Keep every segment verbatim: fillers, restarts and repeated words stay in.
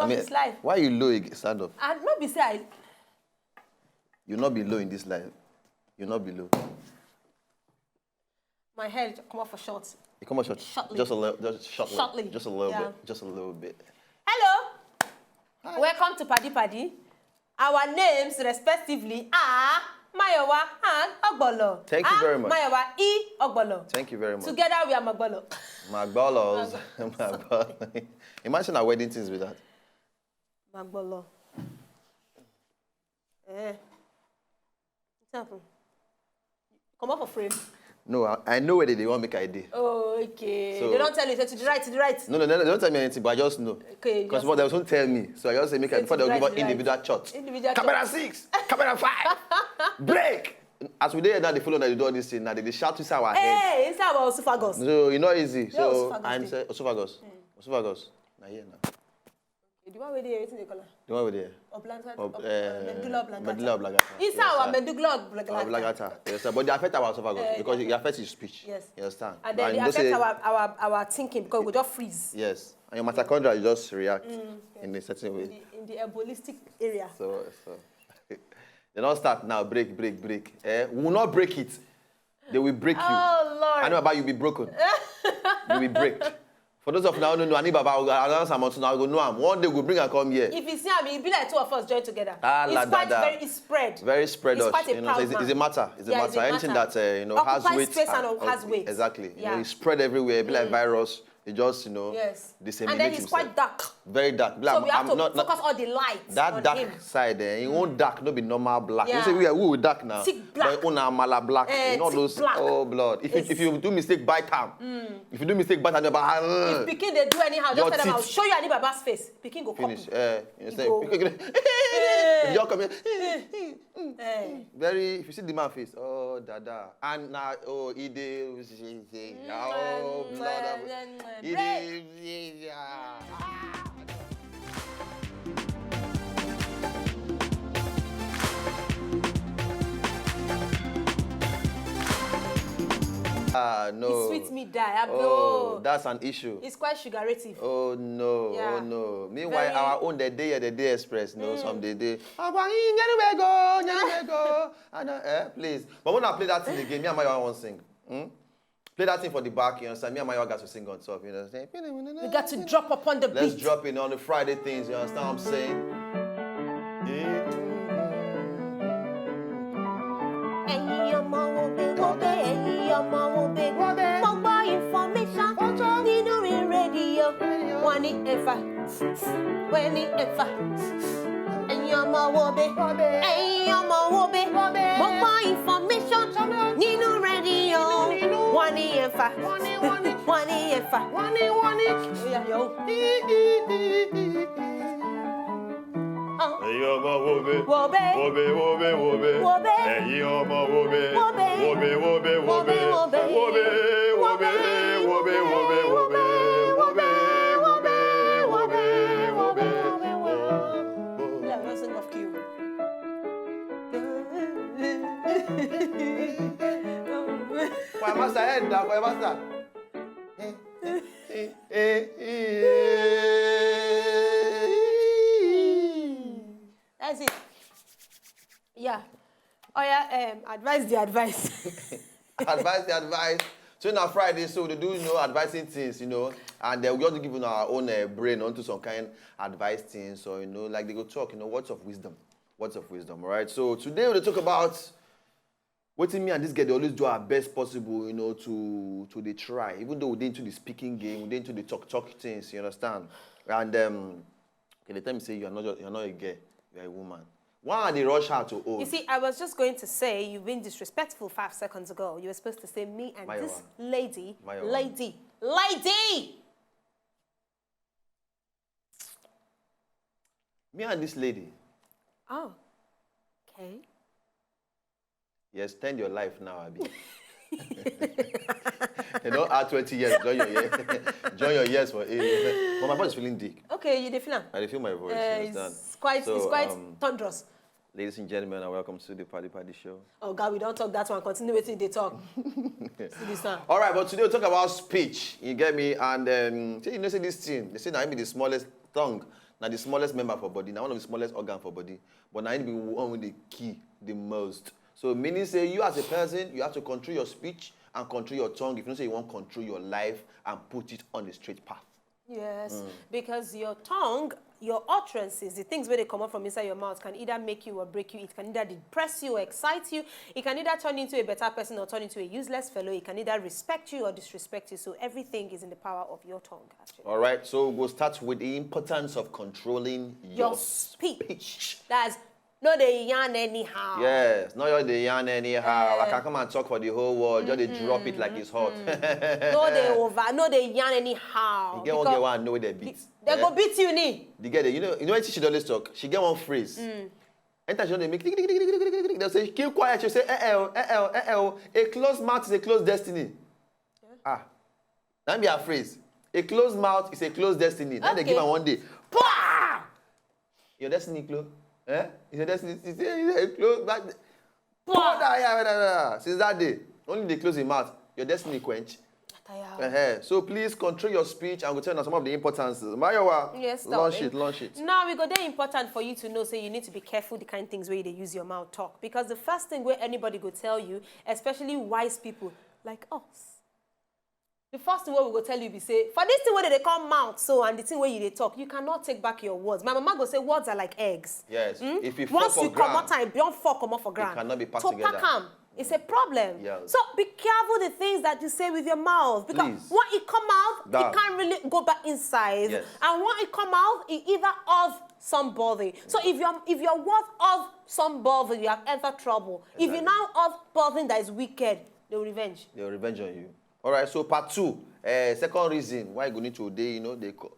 Of his life. Why you low again? Stand up. And no be say I You not be low in this life. You not be low. My head come off for short. You come on short. Shortly. Just a little, just shortly. Shortly. Just a little Yeah. bit. Just a little bit. Hello. Welcome to Paddy Paddy. Our names respectively are Mayowa and Ogbolo. Thank you Ah, very much. Mayowa E Ogbolo. Thank you very much. Together we are Magolo. Magbolos. Magbolos. Imagine our wedding things with that. Magolo. Eh. What happen? Come off a frame. No, I, I know where they, they want make I dey. Oh, okay. So- They don't tell you, say to the right, to the right. No, no, no, they don't tell me anything, but I just know. Okay, you Because just what they won't tell me, so I just say make I Say before to they the give right, out to the right. Individual shots. Individual Camera shots. Six, camera five, break. As we dey now, they follow now, they do all this thing. Now they, they shout inside our head. Hey, inside our esophagus. So you know easy. So Esophagus I'm dey. Say esophagus, esophagus. Now here now. The one wey dey here, wetin they call am? The one with there. Oblongata, Ob- ob- eh, medulla oblongata. Medulla oblongata. Inside Yes, our sir. medulla oblongata. Oblongata. Yes, sir. But they affect our esophagus Eh, because they it affects your speech. Yes. You understand? And then But they you know affect say- our, our, our thinking because we just freeze. Yes, and your mitochondria you just react Mm, in a certain In way. the, in the embolistic area. So, so they don't start now. Break, break, break. Eh, we will not break it. They will break you. Oh, Lord. I know about you be broken. You will break. For those of now who don't know, I need Baba. I announce am until now. Go know am. One day we bring and come here. If you see am, e be like two of us join together. Ah, It's la, quite da, da. very, it's spread. Very spread It's out. Quite a You know, proud it's, it's a man. Matter. It's a Yeah, matter. it's a Anything matter. that uh, you know has Occupies weight. space and uh, has weight. Exactly. You know, Yeah. it's spread everywhere. Be like virus. It just you know Yes. disseminates And then he's himself. Quite dark. Very dark. Be like, So we have I'm to not, not- focus all the lights that on dark him. Side there. It won't dark. No be normal black. You Yeah. say we are who we dark now. Thick black. But una amala black. Eh, You know thick those. Black. Oh blood. If you, Yes. If you do mistake, bite am. If you do mistake, bite am. About, If pikin dey do anyhow, Your just tell them, I'll teeth. Show you Anibaba's face. Pikin go couple. Finish. Uh, you say, Go. if you come here, Eh. Very, if you see the man face, oh dada, and now oh he dey, oh blood, of- he Break. dey, ah no, It sweet me die. I oh that's an issue. It's quite sugarative. Oh no, Yeah. Oh no. Meanwhile, Very- our own the day, the day express, no, some day, day. Agbanyi, nyenuwego, nyenuwego. I know, eh, please. But when I play that thing again, me and my one sing. Hmm? Play that thing for the back, you understand? Me and my got to sing on top, you know. We got to drop upon the Let's beat. Drop in on the Friday things, you understand what I'm saying? Ẹ̀yin ọmọ wo be wo be, ẹ̀yin ọmọ wo be. Mo gbọ́ information nínú rédíò. Wọ́n ní ẹ̀fà, wọ́n ní ẹ̀fà. Ẹ̀yin ọmọ wo be, ẹ̀yin ọmọ wo be. Mo gbọ́ information nínú rédíò. Wọ́n ní ẹ̀fà, wọ́n ní ẹ̀fà. Ó yá, yọ̀ ó. Ẹ̀yin ọmọ wo be. Wo be. Wo be, wo be, wo be. Wo be. Ẹ̀yin ọmọ wo be. Wo be. Wo be, wo be, wo be. Wo be, wo be. Wo be, wo be, wo be, wo be. Wo be, wo be, wo be, wo be. Yeah, don't sing off key. For my master, head down, for my master. That's it. Yeah. Oh yeah, um, advise the advice. Advice the advice. So now Friday, so they do you know advising things, you know, and uh, we just give you our own uh, brain onto some kind advice things. So you know, like they go talk, you know, words of wisdom, words of wisdom, all right? So today we talk about what me and this girl they always do our best possible, you know, to to the try. Even though we did into the speaking game, we did into the talk talk things, you understand? And um, okay, they tell me say you're not you're not a girl, you're a woman. Why are they rush her to old? You see, I was just going to say you've been disrespectful five seconds ago. You were supposed to say me and Mayowa. This lady, Mayowa. Lady, lady. Me and this lady. Oh, okay. Yes, spend your life now, Abi. You don't add twenty years, join your year. Join your years for eight years. But my voice is feeling deep. Okay, you dey feel am. I dey feel my voice. Uh, You understand? It's quite, So, it's quite um, thunderous. Ladies and gentlemen, and welcome to the Paddy Paddy Show. Oh God, we don't talk that one. Continue wetin you dey talk. See this one. All right, but today we talk about speech. You get me? And um, say you know say this thing, they say now be the smallest tongue. na the smallest member for body, na one of the smallest organ for body, but na im be one wey dey kill the most. So meaning say you as a person, you have to control your speech and control your tongue if you know say you wan control your life and put it on a straight path. Yes, because your tongue, your utterances, the things where they come out from inside your mouth can either make you or break you. It can either depress you or excite you. It can either turn into a better person or turn into a useless fellow. It can either respect you or disrespect you. So everything is in the power of your tongue, actually. All right, so we'll start with the importance of controlling your, Your speech. That's no dey yarn anyhow. Yes, not just dey yarn anyhow. I can come and talk for the whole world, just dey drop it like it's hot. No dey over, no dey yarn anyhow. You get one Because girl wey I know wey dey beat. They Eh? Go beat you ni. The girl, dey, you know, you know what she dey always talk? She get one phrase. Anytime she don dey make tick, tick, tick, tick, tick, tick, they'll say, "Keep quiet." She'll say, "Eh, eh, oh, eh, eh, oh, eh, eh, oh. A closed mouth is a closed destiny." Ah, that be her phrase. "A closed mouth is a closed destiny." Then they give Okay. her one day. Pah! Your destiny close. Eh? Is your destiny is a closed mouth. Pour that, yeah, yeah, yeah, yeah. Since that day, only dey close im mouth. Your destiny quench. Tire. Uh-huh. So please control your speech and go tell us some of the importances. Mayowa, Yes, launch darling. It, launch it. Now we go dey important for you to know say you need to be careful the kind things where you dey use your mouth talk, because the first thing where anybody go tell you, especially wise people like us, the first thing where we go tell you be say for this thing where they come out so and the thing where you dey talk, you cannot take back your words. My mama go say words are like eggs. Yes. If you Once fall you for come ground, out and don't fall come off for ground, cannot be packed to together. Pack am, it's a problem. Yes. So be careful the things that you say with your mouth, because Please. When it come out, That. It can't really go back inside. Yes. And when it come out, it either of somebody. So if your if your words of somebody, you have entered trouble. If you Exactly. Now of person that is wicked, they will revenge. They will revenge on you. All right. So part two, uh, second reason why you go need to dey, you know, they co-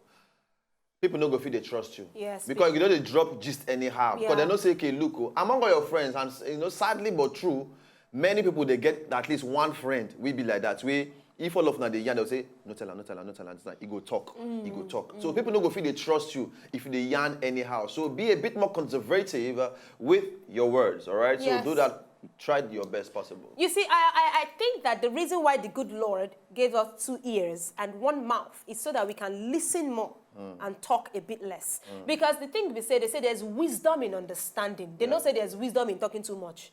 people no go fit dey trust you. Yes, Because you know they drop gist anyhow. Because Yeah. They know say, "Okay, look, oh, among all your friends, and s- you know, sadly but true, many people they get at least one friend will be like that. Way if all of now they yarn, they'll say, 'No tell her, no tell her, no tell her.' This time, he go talk, he go talk." So people no go fit dey trust you if they yarn anyhow. So be a bit more conservative uh, with your words. All right. So Yes. Do that. Try your best possible. You see, I, I, I think that the reason why the good Lord gave us two ears and one mouth is so that we can listen more and talk a bit less. Because the thing we say, they say there's wisdom in understanding. They don't say there's wisdom in talking too much.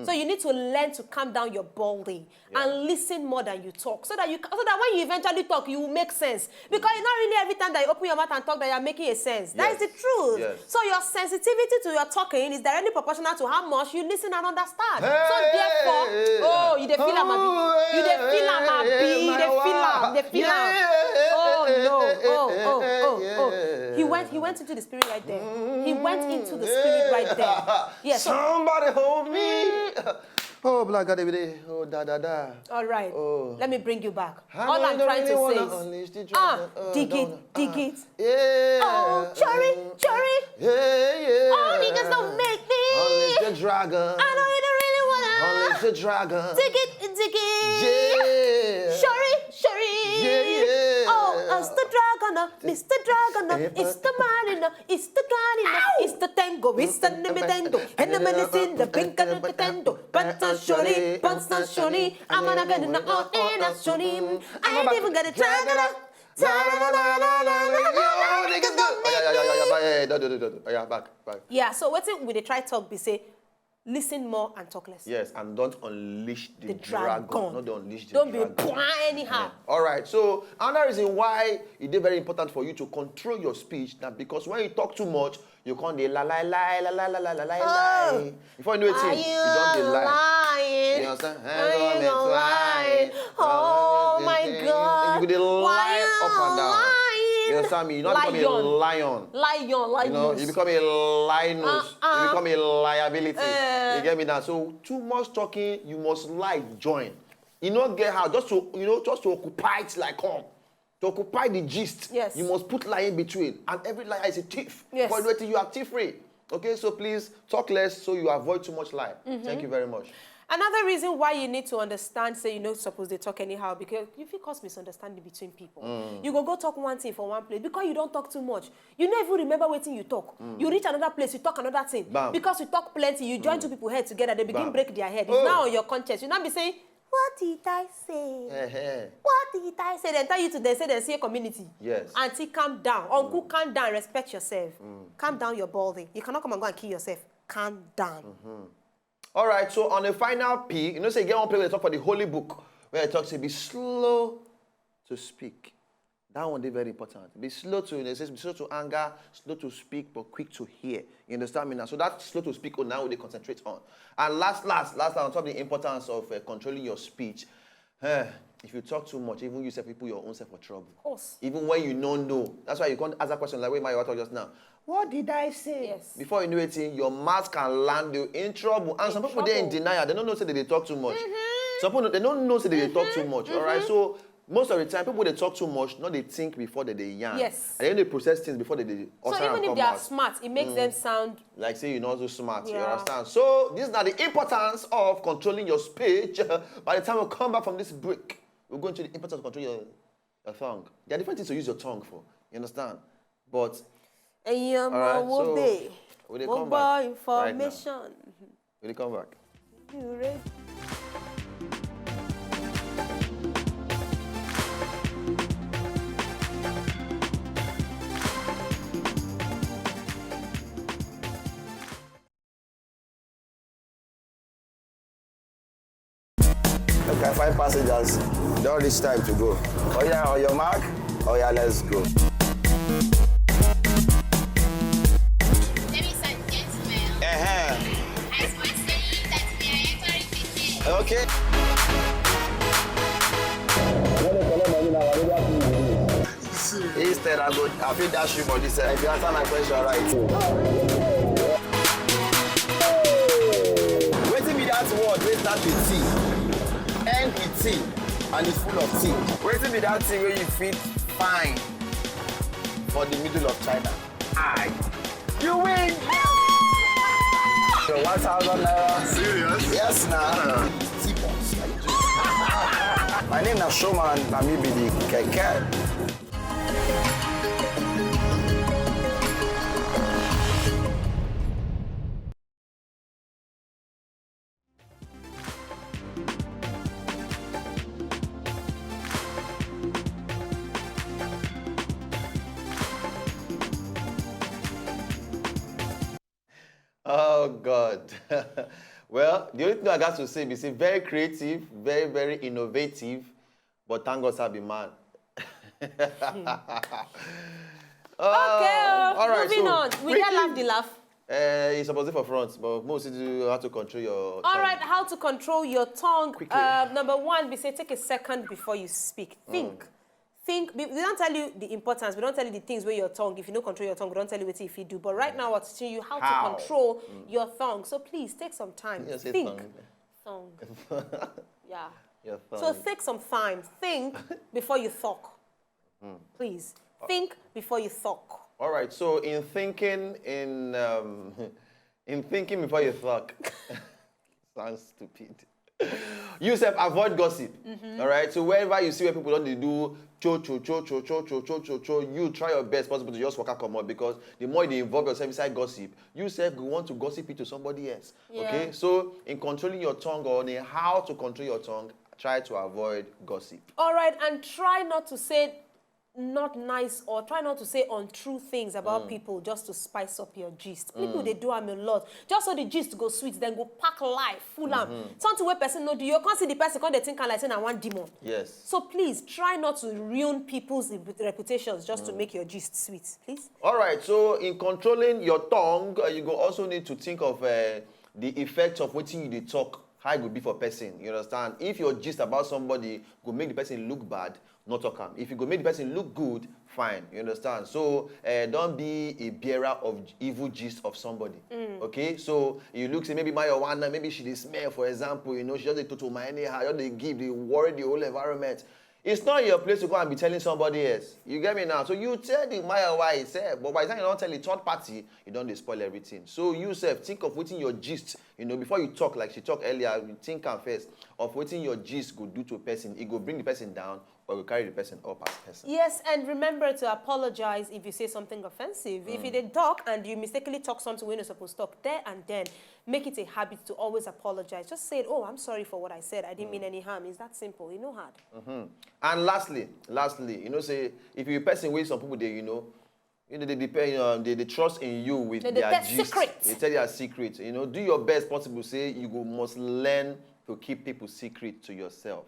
So you need to learn to calm down your body and listen more than you talk, so that you ca- so that when you eventually talk, you will make sense. Because it's not really every time that you open your mouth and talk that you are making a sense. That is Yes. The truth. Yes. So your sensitivity to your talking is directly proportional to how much you listen and understand. So Hey! Therefore, oh, you dey feel am, abi? You dey feel am, abi? You dey feel am? Dey feel am? Yeah! Oh no! Oh oh oh oh! Yeah! He went. He went into the spirit right there. He went into the spirit right there. Yes. Somebody hold me. Oh, black God, every day. Oh, da da da. All right. Oh. Let me bring you back. I All know I'm you don't trying really to wanna say is, unleash the ah, dragon. Oh, dig it, don't, dig ah. It. Yeah. Oh, Chori, Chori. Yeah, yeah. All niggas don't make me. Unleash the dragon. I know you don't really wanna. Unleash the dragon. Dig it, dig it. Yeah. Shori, Shori. Yeah, yeah. Oh, it's the dragon, uh, Mister Dragon, uh, it's the man in the, it's the gun in the, it's the tango, it's the nimitendo, and the man is in the pink and the tendo. But uh, Shori, but uh, Shori, I'm gonna get in the oh, and uh, Shori. I ain't even gonna try to. Yo, niggas go. Oh, yeah, yeah, yeah, yeah, yeah, yeah, don't, don't, don't, don't. Oh, yeah, back, back. Yeah, so wetin we dey try talk be say, listen more and talk less. Yes, and don't unleash the, The dragon. dragon. Not don't unleash the Don't be dragon. Pwah anyhow. All right. So another reason why it is very important for you to control your speech, that because when you talk too much, you can't dey lie, lie, lie, lie, lie, lie, lie, lie, Oh. lie. Before you know it, Are you you don't dey lie. Lying? You understand? Are you lying? Oh my God! You dey Why lie up and down. Lying? You understand me? You not become a lion. Lion, lion. You know, you become a lioness. Uh-uh. You become a liability. Uh. You get me now? So too much talking, you must lie join. You not get how just to you know just to occupy it like come. To occupy the gist, Yes. You must put lie in between, and every liar is a thief. Yes. Because wetin you are thief free. Okay, so please talk less so you avoid too much lie. Mm-hmm. Thank you very much. Another reason why you need to understand say you no suppose dey talk anyhow, because you fit cause misunderstanding between people. Mm. You go go talk one thing for one place because you don talk too much. You no even remember wetin you talk. You reach another place, you talk another thing. Bam. Because you talk plenty, you join two people head together, they begin Bam. break their head. It's Oh. Now on your conscience. You now be saying, What did I say? Eh, eh. What did I say? They tell you to, they say they see a community. Yes. Auntie, calm down. Uncle, calm down. Respect yourself. Calm down your body. You cannot come and go and kill yourself. Calm down. All right, so on a final P, you know, say get one place where they talk for the holy book, where it talks to be slow to speak. That one dey very important. Be slow to, they say be slow to anger, slow to speak, but quick to hear. You understand me now? So that slow to speak on now they concentrate on. And last, last, last, on top of the importance of uh, controlling your speech. Eh, if you talk too much, even you say people your own self for trouble. Of course. Even when you don't know. That's why you can't ask that question like way my talk just now. What did I say? Yes. Before you know it, in, your mouth can land you in trouble. And some people they in trouble. denial. They don't know say they dey talk too much. Some people they don't know say they dey talk too much. All right. So most of the time, people they talk too much, not they think before they they yarn. Yes. And then they process things before they they So utter even and if come they are out. Smart, it makes them sound Like say you know so smart. You Yeah. Understand? So these are the importance of controlling your speech. By the time we come back from this break, we're going to the importance of controlling your, your tongue. There are different things to use your tongue for. You understand? But ẹ̀yin ọmọ Alright, wo so bẹ́ẹ̀ we dey mo come gbọ́ back right now. Information. We dey come back. You ready? Okay, five passengers. Don't reach time to go. Oh yeah, on your mark. Oh yeah, let's go. Ladies and gentlemen, Uh-huh. I was saying that we are entering the gate. Okay. Instead, I go. I feel dash you for this side. If you answer my question right. Wetin be that word wey start with T, end with T, and is full of T? Wetin be that thing wey you fit find for the middle of China? I. You win. Your one thousand naira. Serious? Yes, na. T-box. My name na Showman, na me be the keke. Oh God. Well, the only thing I got to say is say very creative, very, very innovative, but thank God I be man. Okay, Um, all right, moving so on. We get quickly, laugh the laugh. Uh, it's supposed to be for front, but most of you have to control your. All tongue. Right, how to control your tongue. Quickly. Uh, number one, we say take a second before you speak. Think. Think. We we don't tell you the importance. We don't tell you the things where your tongue. If you don't control your tongue, we don't tell you what if you do. But right now, we're teaching you how, How? to control your tongue. So please take some time. You say Think. tongue. Tongue. Yeah. Your So tongue. Take some time. Think before you talk. Please think before you talk. All right. So in thinking, in um, in thinking before you talk, sounds stupid. You self avoid gossip. All right. So wherever you see where people don't do cho cho cho cho cho cho cho cho cho, you try your best possible to just walk out come out, because the more you involve yourself inside gossip, you self go want to gossip it to somebody else. Yeah. Okay. So in controlling your tongue or in how to control your tongue, try to avoid gossip. All right, and try not to say not nice or try not to say untrue things about people just to spice up your gist. People they do am a lot. Just so the gist go sweet, then go pack life, full am. Something where person no do, you can't see the person, can't they think am like saying I want demon. Yes. So please try not to ruin people's reputations just to make your gist sweet, please. All right, so in controlling your tongue, uh, you go also need to think of uh, the effect of wetin you dey talk, how e go be for person. You understand? If your gist about somebody go make the person look bad, no talk am. If you go make the person look good, fine. You understand? So uh, don't be a bearer of evil gist of somebody. Okay, so you look say maybe my one, maybe she dey smell, for example. You know, she just dey toto my anyhow, just dey give, dey worry the whole environment. It's not your place to go and be telling somebody else. You get me now? So you tell the Maya why itself, but by the time you don't tell the third party, you don't dey spoil everything. So you self think of wetin your gist, you know, before you talk, like she talked earlier, you think am first of wetin your gist go do to a person. It go bring the person down but we carry the person up as person. Yes, and remember to apologize if you say something offensive. If you dey talk and you mistakenly talk something wey you no suppose talk, there and then, make it a habit to always apologize. Just say, "Oh, I'm sorry for what I said. I didn't mean any harm." It's that simple. It's not hard. And lastly, lastly, you know, say if you a person wey some people dey, you know, you know, they depend, you know, they, they trust in you with They, they their tell gist. Secret. They tell their secret. You know, do your best possible. Say you go must learn to keep people secret to yourself.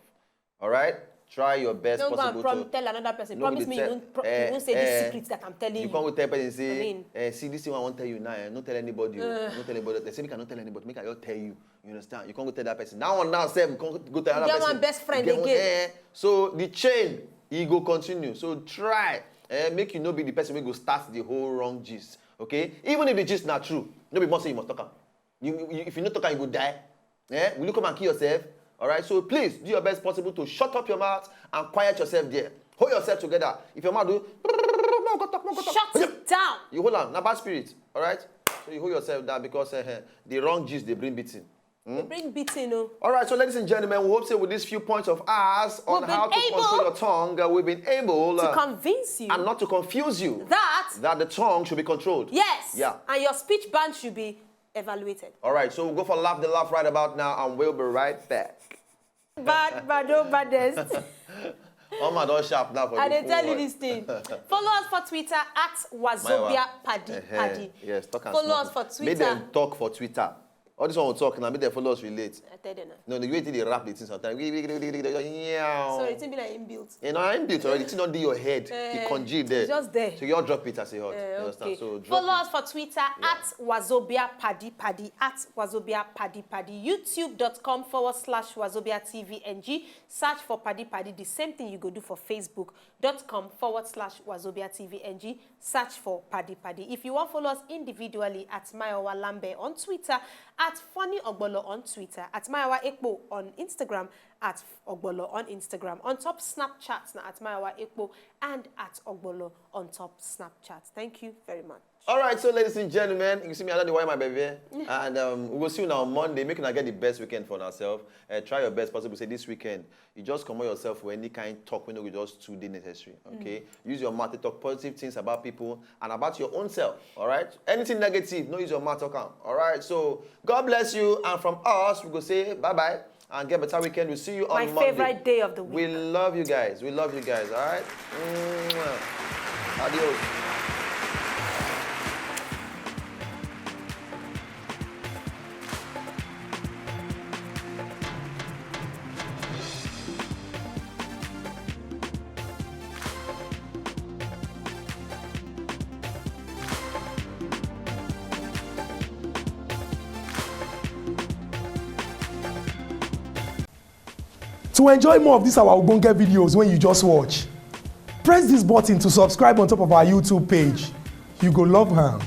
All right, try your best Don't go possible and prom- to. Tell another person. No, Promise they me tell- you won't, pro- eh, you won't say eh, this secret that I'm telling You you. Can't go tell person say, I mean- eh, "See this thing I want tell you now. Eh, don't tell anybody. Oh. Don't tell anybody." They say, "Make I not tell anybody. Make I not tell you." You understand? You can't go tell that person. Now on now, sef, you can't go tell You that get person. One best friend You get one- again. Eh, so the chain, e go continue. So try, eh, make you no be the person wey go start the whole wrong gist. Okay, even if the gist na true, no be must say you must talk am. You, you, if you no talk am, you go die. Eh? Will you come and kill yourself? All right. So please do your best possible to shut up your mouth and quiet yourself there. Hold yourself together. If your mouth do, no go talk, no go talk. Shut it down. You hold on. Na bad spirit. All right. So you hold yourself down because eh, eh, the wrong gist dey bring beating. Bring beating, oh. All right. So ladies and gentlemen, we hope say with these few points of ours on We've been how to control able your tongue, uh, we've been able To uh, convince you and not to confuse you that that the tongue should be controlled. Yes. Yeah. And your speech band should be evaluated. All right, so we'll go for laugh the laugh right about now, and we'll be right back. Bad, bad, oh, baddest. Oh man, don't sharp now for I the dey full tell you world. This thing. Follow us for Twitter at Wazobia Paddy Ehe, Paddy. Yes, talk and Follow small us for thing. Make Twitter. Them talk for Twitter. All this one will talk now. Make them follow us relate. I tell them now. No, the way they wrap the thing sometimes. Sorry, it's been like inbuilt. You know, I'm built already. It's not in your head. Eh, It congealed it's there. Just there. So you all drop it as a hot. Eh, You understand? Okay. So drop Follow it. Us for Twitter at Wazobia Paddy Paddy, at Wazobia Paddy Paddy, youtube.com forward slash Wazobia T V N G. Search for Paddy Paddy. The same thing you go do for facebook.com forward slash Wazobia T V N G. Search for Paddy Paddy. If you want follow us individually at Mayowa Lambe on Twitter, at Funny Ogbolo on Twitter, at Mayowa Ekpo on Instagram, at Ogbolo on Instagram. On top Snapchat na at Mayowa Ekpo and at Ogbolo on top Snapchat. Thank you very much. All right, so ladies and gentlemen, you see me, I don't know why my baby. And um, we will see you now on Monday. Make you now get the best weekend for yourself. Uh, try your best possible. Say this weekend, you just comot yourself for any kind talk wey no go just too dey necessary. Okay, use your mouth to talk positive things about people and about your own self. All right, anything negative, no use your mouth talk am. All right, so God bless you, and from us, we go say bye bye and get better weekend. We'll see you on My Monday. Favorite day of the We week. Love you guys. We love you guys. All right. Mwah. Adios. To enjoy more of these our ogbonge videos wey you just watch, press this button to subscribe on top of our YouTube page. You go love am.